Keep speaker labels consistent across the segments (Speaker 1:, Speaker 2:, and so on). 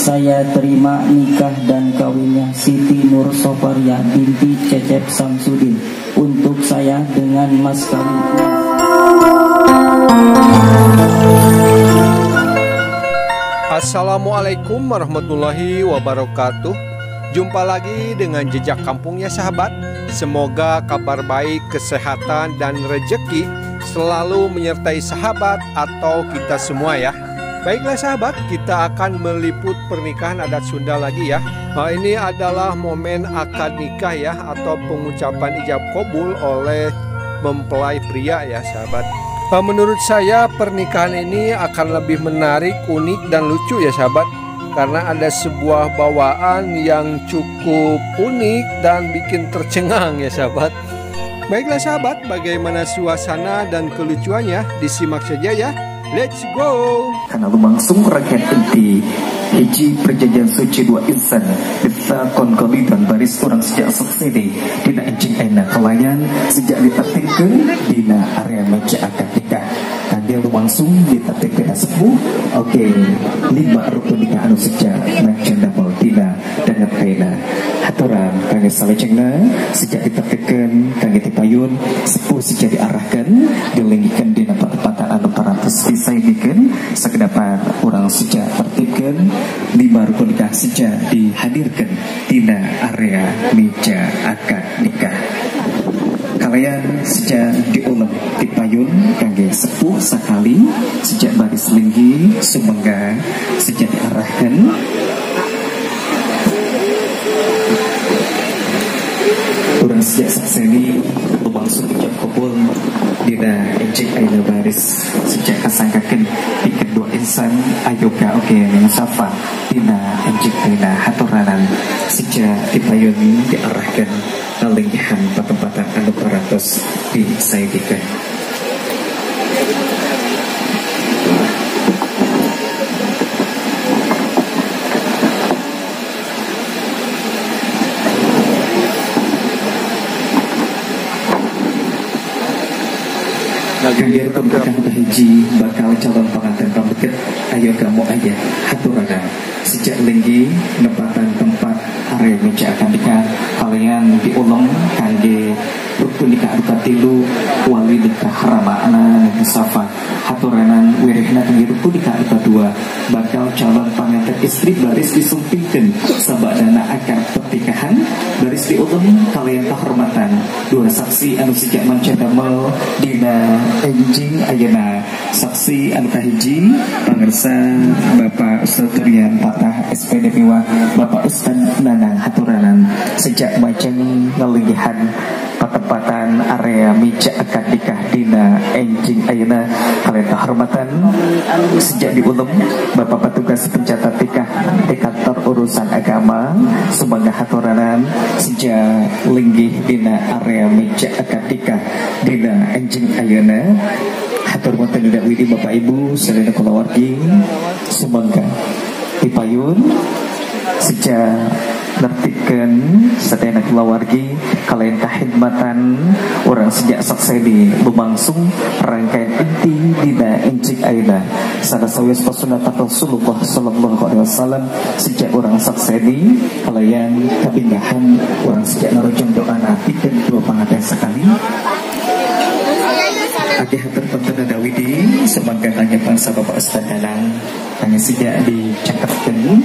Speaker 1: Saya terima nikah dan kawinnya Siti Nur Sofaria binti Cecep Samsudin untuk saya dengan mas kawin.
Speaker 2: Assalamualaikum warahmatullahi wabarakatuh. Jumpa lagi dengan Jejak Kampungnya sahabat. Semoga kabar baik, kesehatan, dan rejeki selalu menyertai sahabat atau kita semua ya. Baiklah sahabat, kita akan meliput pernikahan adat Sunda lagi ya. Nah, ini adalah momen akad nikah ya, atau pengucapan ijab kabul oleh mempelai pria ya sahabat. Nah, menurut saya pernikahan ini akan lebih menarik, unik, dan lucu ya sahabat, karena ada sebuah bawaan yang cukup unik dan bikin tercengang ya sahabat. Baiklah sahabat, bagaimana suasana dan kelucuannya disimak saja ya. Let's go.
Speaker 3: Karena lumangsung rangkaian inti hiji perjanjian suci dua insan mitsaqon qalidan baris urang sejak saksede dina enjing ayeuna kalayan sejak ditertibkeun dina area meja akad nikah. Kangge lumangsung ditertibkeun sepuh oke lima rukun nikah anu sejak macan damel dina danget ayeuna. Haturan kangge salajengna sejak ditertibkeun kangge tipayun sepuh sejak diarahkan dilenggikeun dina patempatan anu parantos disaidikeun sakedapan urang sejak tertibkeun lima rukun nikah sejak dihadirkan dina area meja akad nikah. Kalian sejak diulem tipayun kangge sepuh sakali sejak baris lenggi sumangga sejak diarahkan urang sejak sakseni lumangsung ijab kabul dina enjing ayeuna baris sejak kasangkakeun pikeun dua insan ayoga oge ning safa dina enjing ayeuna haturanan sejak tipayun diarahkan ngalenggihan patempatan anu parantos disaidikeun. Kangge rukun nikah hiji bakal calon pengantin pameket ayo kamu aya haturanan sejak lenggi nempatan tempat area meja akad nikah kalian diuleng kangge rukun nikah katilu wali nikah ramana safa haturanan wirehna kangge rukun nikah kadua bakal calon pengantin istri baris disumpingkeun sabadana akad pernikahan baris diuleng kalian kehormatan dua saksi anu sejak manca damel dina enjing ayeuna. Saksi anu kahiji pangersa Bapak Ustaz Rian Patah SPD Miwa Bapak Ustaz Nanang haturanan sejak majeng ngalenggihan patempatan area meja akad nikah dina enjing ayeuna. Kalian kehormatan sejak diulem Bapak petugas pencatat nikah di kantor urusan agama sumangga haturanan sejak linggih dina area meja akad nikah dina enjing ayeuna. Hatur nuhun tidak widi Bapak Ibu sadaya kulawargi sumangga tipayun sejak nertibkeun sadaya kulawargi kalian kahidmatan urang sejak sakseni lumangsung rangkaian inti dina enjing ayeuna salah sawios pasunatan Rasulullah sallallahu alaihi wasallam sejak urang sakseni kalian kabingahan urang sejak narojong doana pikeun dua panganten sekali. Ake hatur punten dawidi sumangga kangge bangsa Bapak Ustaz Danang kangge sejak dicakepkeun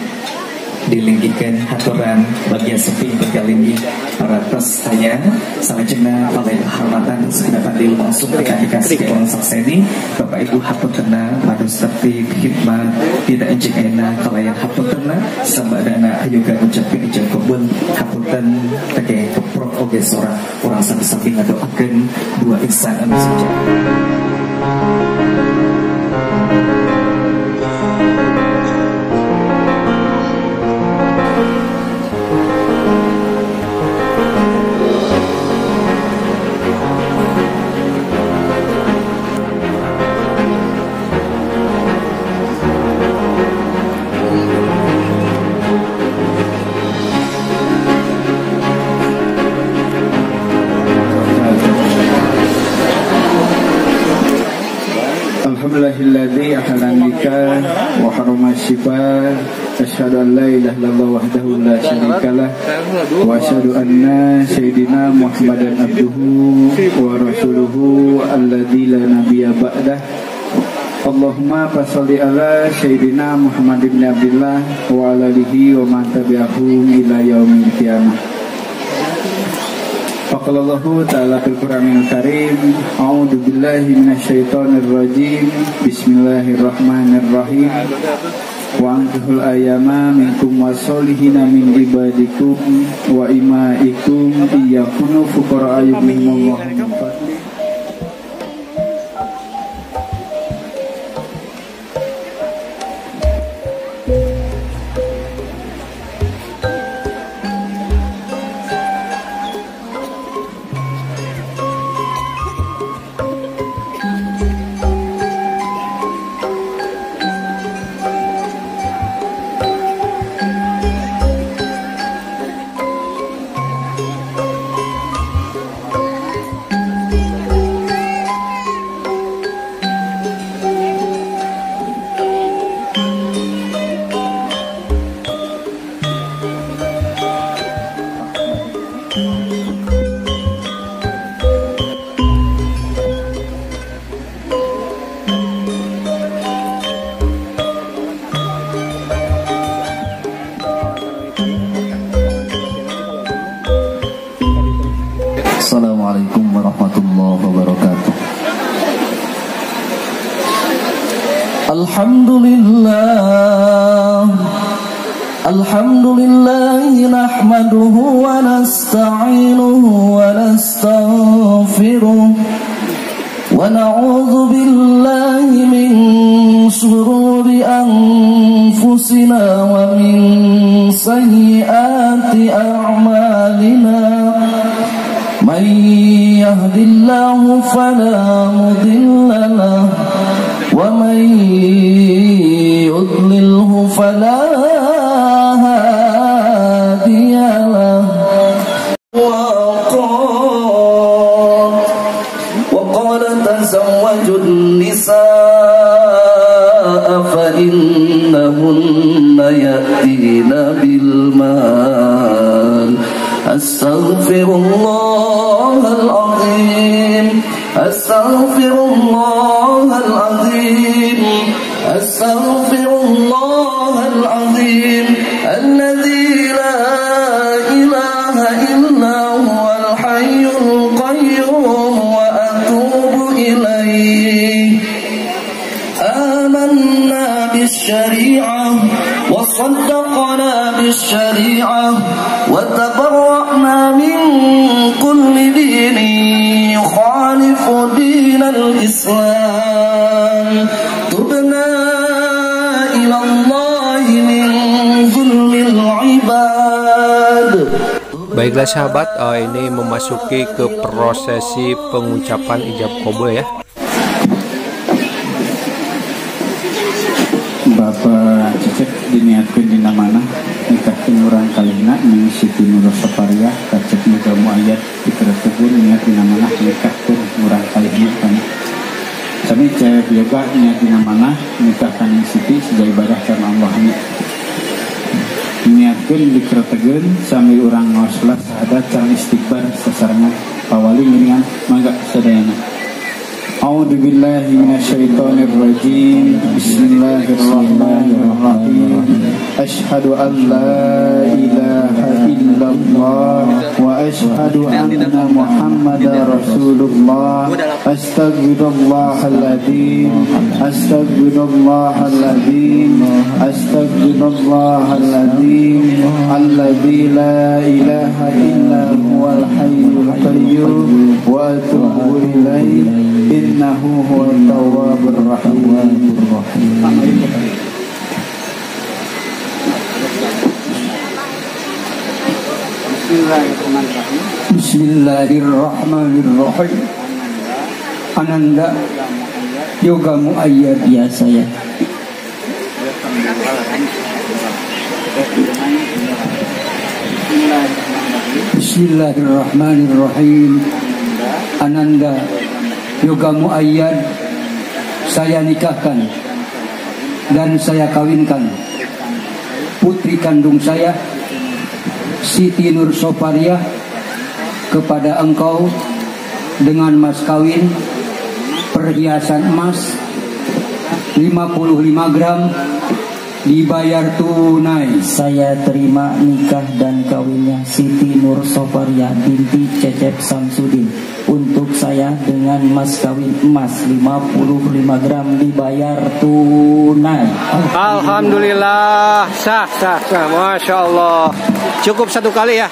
Speaker 3: dilinggihkeun haturan bagian sepi bergalinggih parantos aya salajengna kalian kehormatan sekedapan di lumangsung dikasih urang sakseni Bapak Ibu hapuntenna pados tertib khidmat dina enjing ayeuna kalayan hapuntenna sabadana ayoga ngucapkeun ijab kabul hapunten tege keprok oge sora urang sami-sami ngadoakeun dua insan anu sejak.
Speaker 4: Alhamdulillahilladzi ahlan nikah wa haruma syifa. Asyhadu an la ilaha illallah wahdahu la syarikalah wa asyhadu anna sayyidina Muhammadan abduhu wa rasuluhu alladzi la nabiyya ba'dah. Allahumma fasholli ala sayyidina Muhammad ibn Abdillah wa ala alihi wa man tabi'ahum ila yaumil qiyamah. Faqalallahu ta'ala fil Qur'anil Karim, a'udzu billahi minasyaitonir rajim. Bismillahirrahmanirrahim. Wa ankihul ayyama minkum wasolihina min ibadikum wa imaikum iyakunu fuqara ayyuhumullahu min fadli.
Speaker 1: Assalamualaikum warahmatullahi wabarakatuh. Alhamdulillah, alhamdulillah nahmaduhu wa nasta'inuhu wa nastaghfiruh wa na'udzu billahi min shururi anfusina wa min sayyiati a'malina. من يهد الله فلا مضل له ومن يضلله فلا هادي له. وقال تزوجوا النساء فإنهن يأتين بالمال. أستغفر الله العظيم، أستغفر الله العظيم، أستغفر الله العظيم الذي لا إله إلا هو الحي القيوم وأتوب إليه. آمنا بالشريعة وصدقنا بالشريعة وتبرأنا من كل دين يخالف دين الإسلام. تبنا إلى الله من ظلم العباد.
Speaker 2: Baiklah sahabat, ini memasuki ke prosesi pengucapan ijab kabul ya.
Speaker 4: Bapak Cecep diniatkan dina mana nikahkeun urang kalihna ning Siti Nur Sopariah kacep muga muayyad dikeretekeun niat dina mana nikahkeun urang kalihna kana. Sami Cep yoga niat dina mana nikahkan ning Siti siga ibadah kana Allah nya. Niatkeun dikeretekeun sami urang ngaos salat syahadat sareng istighfar sasarengan pawali ngiringan mangga sadayana. A'udzu billahi minasyaitonir rajim. Bismillahirrahmanirrahim. Asyhadu an la ilaha illallah wa asyhadu anna Muhammadar Rasulullah. Astaghfirullahaladzim, astaghfirullahaladzim, astaghfirullahaladzim, alladzi la ilaha illa huwal hayyul qayyum wa atubu ilaihi. Innahu huwat tawwabur rahim.
Speaker 5: Bismillahirrahmanirrahim. Ananda Yoga Muayyad.
Speaker 1: Ya saya.
Speaker 5: Bismillahirrahmanirrahim. Ananda Yoga Muayyad, saya nikahkan Dan saya kawinkan putri kandung saya Siti Nur Sopariah kepada engkau dengan mas kawin perhiasan emas 55 gram dibayar tunai.
Speaker 1: Saya terima nikah dan kawinnya Siti Nur Sopariah binti Cecep Samsudin untuk saya dengan mas kawin emas 55 gram dibayar tunai.
Speaker 2: Alhamdulillah, sah sah sah, masya Allah. Cukup satu kali ya.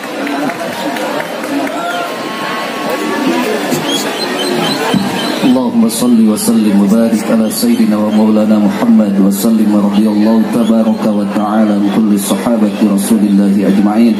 Speaker 6: Allahumma salli wa sallim wa barik ala sayyidina wa maulana Muhammad wa sallim radhiyallahu tabaraka wa ta'ala an kulli sahabati rasulillahi ajma'in.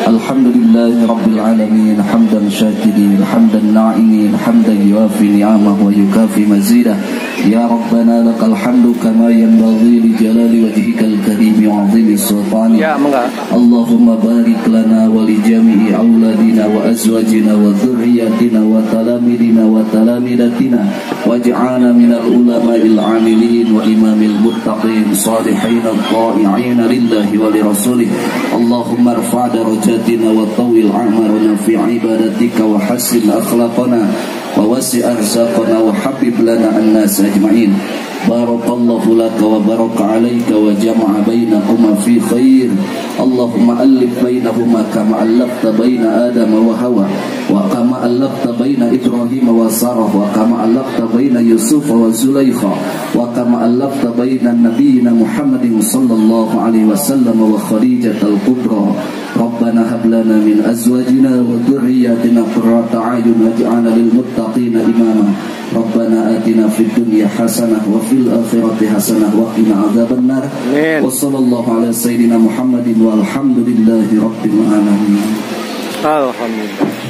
Speaker 6: Alhamdulillahi rabbil alamin, hamdan syakirin, hamdan na'imin, hamdan yuafi ni'amahu wa yukafi mazidah. Ya Rabbana lakal hamdu kama yanbaghi li jalali wajhikal karim wa 'azimi sultani.
Speaker 2: Ya, mangga.
Speaker 6: Allahumma barik lana wa li jami'i auladina wa azwajina wa dhurriyyatina wa talamidina wa talamidatina waj'alna minal ulama'il 'amilin wa imamil muttaqin salihin at-ta'i'in lillahi wa li rasulih. Allahumma irfa' darajatina wa tawil a'marana fi ibadatika wa hassin akhlaqana wa wasi' arzaqana wa habib lana an-nas ajma'in. Barakallahu laka wa baraka alaika wa jama'a bainakuma fi khair. Allahumma alif bainahuma kama allafta baina Adam wa Hawa wa kama allafta baina Ibrahim wa Sarah wa kama allafta baina Yusuf wa Zulaikha wa kama allafta baina nabiyina Muhammadin sallallahu alaihi wasallam wa Khadijah al-Kubra. Rabbana hab lana min azwajina wa dhurriyyatina qurrata a'yun waj'alna lil muttaqina imama. Rabbana atina fid dunya hasanah wa fil akhirati hasanah wa qina adzabannar. Wa sallallahu ala sayyidina Muhammadin walhamdulillahi rabbil alamin.
Speaker 2: Alhamdulillah.